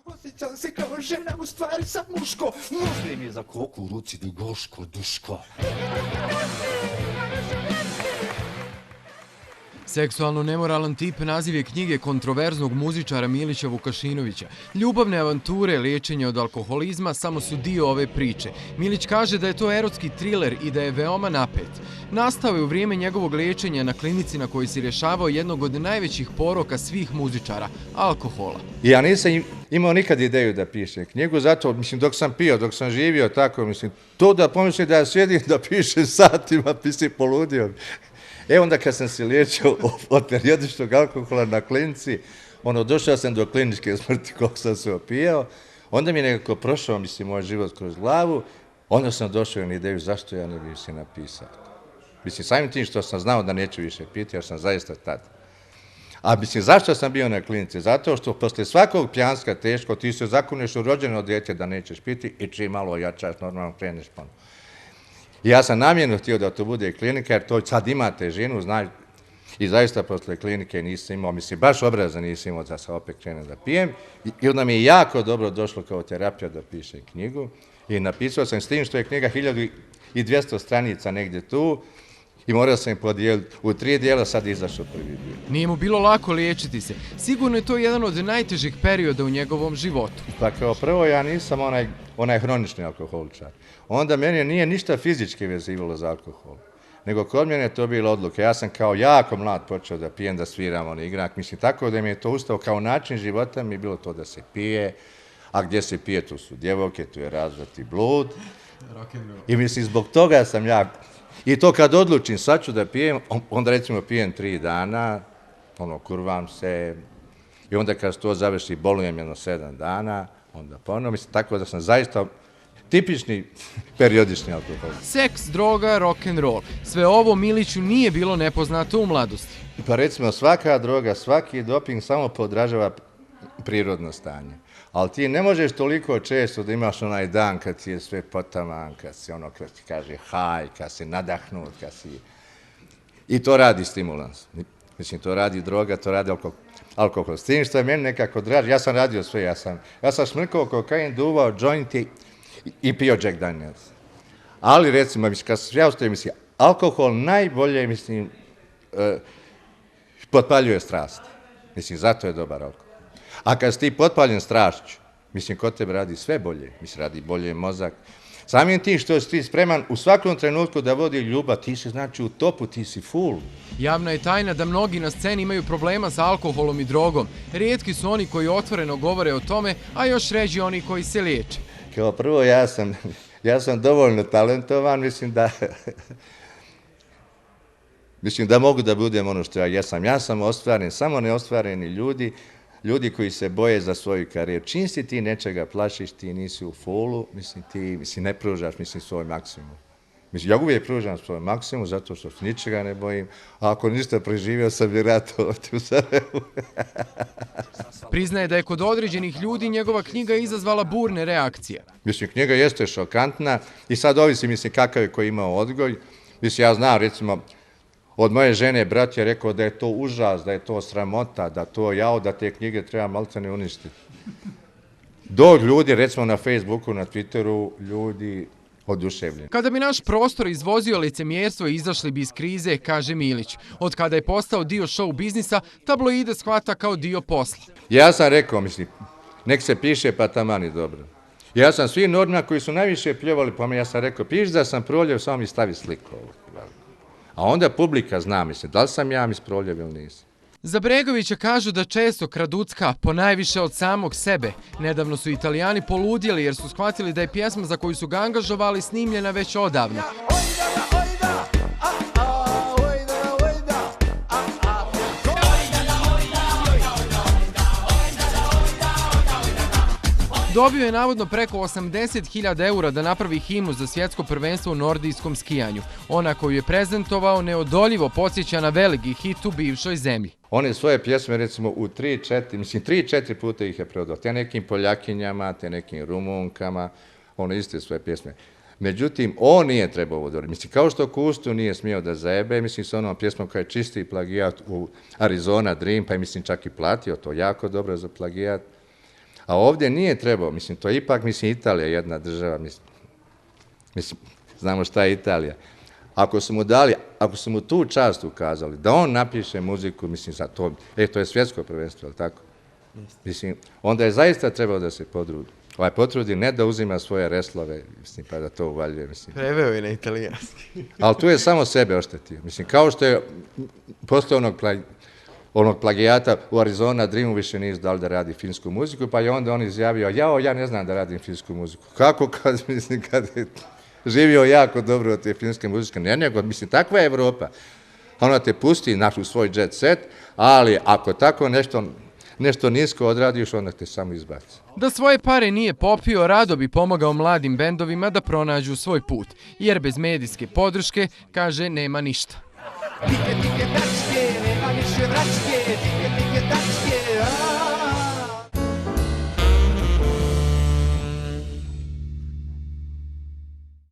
Osjećam se kao žena, u stvari sam muško. Možda im je za koku u ruci da goško, duško. Seksualno nemoralan tip naziv je knjige kontroverznog muzičara Milića Vukašinovića. Ljubavne avanture, liječenje od alkoholizma samo su dio ove priče. Milić kaže da je to erotski triler i da je veoma napet. Nastao je u vrijeme njegovog liječenja na klinici na kojoj si rješavao jednog od najvećih poroka svih muzičara – alkohola. Ja nisam imao nikad ideju da pišem knjigu, zato, dok sam pio, dok sam živio tako, to da pomislim da ja sjedim da pišem satima, poludio. Onda kad sam se liječio od periodičnog alkohola na klinici, došao sam do kliničke smrti koliko sam se opijao, onda mi je nekako prošao, moj život kroz glavu, onda sam došao na ideju zašto ja ne bih se napisao. Samim tim što sam znao da neću više piti, jer sam zaista tad. A zašto sam bio na klinici? Zato što posle svakog pijanska teško, ti se zakuneš u rođeno dijete da nećeš piti i čim malo ojačaš, normalno kreneš ponovno. Ja sam namjerno htio da to bude klinika, jer to sad ima težinu, i zaista posle klinike nisam imao, baš obraza nisam imao da se opet krenem da pijem, i onda mi je jako dobro došlo kao terapija da pišem knjigu, i napisao sam s tim što je knjiga 1200 stranica negdje tu, i morao sam je podijeliti u 3 dijela, sad izašao prvi dio. Nije mu bilo lako liječiti se. Sigurno je to jedan od najtežih perioda u njegovom životu. Pa kao prvo, ja nisam onaj hronični alkoholičar. Onda meni nije ništa fizički vezivalo za alkohol. Nego kod mene je to bila odluka. Ja sam kao jako mlad počeo da pijem, da sviram igrak. Tako da mi je to ustao kao način života, mi je bilo to da se pije, a gdje se pije, tu su djevojke, tu je razvrati blud. I zbog toga sam ja... I to kad odlučim, sad ću da pijem, onda recimo pijem 3 dana, kurvam se, i onda kad se to završi, bolujem 7 dana, onda ponovno, tako da sam zaista tipični periodični alkoholist. Seks, droga, rock'n'roll. Sve ovo Miliću nije bilo nepoznato u mladosti. Pa recimo svaka droga, svaki doping samo podražava prirodno stanje. Ali ti ne možeš toliko često da imaš onaj dan kad ti je sve potaman, kad si kad ti kaže haj, kad si nadahnut, kad si... I to radi stimulans. To radi droga, to radi alkohol. S tim što je meni nekako draži, ja sam radio sve, ja sam šmrkao kokain, duvao jointi i pio Jack Daniels. Ali recimo, kad sam ja ostavio, alkohol najbolje, potpaljuje strast. Zato je dobar alkohol. A kad si ti potpaljen strašću, kod tebe radi sve bolje, radi bolje mozak. Samim tim što si ti spreman u svakom trenutku da vodi ljubav, ti si znači u topu, ti si full. Javna je tajna da mnogi na sceni imaju problema sa alkoholom i drogom. Rijetki su oni koji otvoreno govore o tome, a još ređi oni koji se liječe. Kao prvo, ja sam dovoljno talentovan, da mogu da budem ono što ja jesam. Ja sam ostvaren, samo neostvareni ljudi koji se boje za svoju karijeru. Čim si ti nečega plašiš, ti nisi u fullu, ti ne pružaš, svoj maksimum. Ja uvijek pružam svoj maksimum, zato što se ničega ne bojim, a ako ništa preživio sam vjerojatno ovdje u Sarajevu. Priznaje da je kod određenih ljudi njegova knjiga izazvala burne reakcije. Knjiga jeste šokantna i sad ovisi, kakav je koji imao odgoj. Ja znam, recimo, od moje žene brat je rekao da je to užas, da je to sramota, da te knjige treba maltene uništiti. Do ljudi, recimo na Facebooku, na Twitteru, ljudi oduševljeni. Kada bi naš prostor izvozio licemjerstvo, izašli bi iz krize, kaže Milić. Od kada je postao dio show biznisa, tabloide shvata kao dio posla. Ja sam rekao, nek se piše pa taman i dobro. Ja sam svi normima koji su najviše pljevali po me, ja sam rekao, piši da sam proljev, samo mi stavi sliku. A onda publika zna, da li sam ja proljev ili nisam. Za Bregovića kažu da često kraducka, ponajviše od samog sebe. Nedavno su Italijani poludjeli jer su shvatili da je pjesma za koju su ga angažovali snimljena već odavno. Dobio je navodno preko 80.000 eura da napravi himnu za svjetsko prvenstvo u nordijskom skijanju. Ona koju je prezentovao neodoljivo podsjeća na veliki hit u bivšoj zemlji. One svoje pjesme recimo u 3-4 puta ih je prodao. Te nekim Poljakinjama, te nekim Rumunkama, one iste svoje pjesme. Međutim, on nije trebao ovo dobro. Kao što Kustu nije smio da zajebe, s onom pjesmom koja je čisti plagijat u Arizona Dream, pa je čak i platio to jako dobro za plagijat. A ovdje nije trebao, mislim, to je ipak, mislim, Italija jedna država, mislim, znamo šta je Italija. Ako su mu tu čast ukazali, da on napiše muziku, mislim, za to, to je svjetsko prvenstvo, ali tako? Mislim, onda je zaista trebao da se potrudi, ne da uzima svoje reslove, mislim, pa da to uvaljuje, mislim. Preveo je na italijanski. Ali tu je samo sebe oštetio. Mislim, kao što je posle onog plagijata u Arizona Dreamu više nije dali da radi finsku muziku, pa je onda on izjavio, ja ne znam da radim finsku muziku. Kako kad je živio jako dobro od te finske muzike? Ne, nego, mislim, takva je Evropa. Ona te pusti u svoj jet set, ali ako tako nešto nisko odradiš, onda te samo izbaci. Da svoje pare nije popio, rado bi pomogao mladim bendovima da pronađu svoj put, jer bez medijske podrške, kaže, nema ništa. Tike, tike, dačke, nema više vračke, tike, tike, dačke.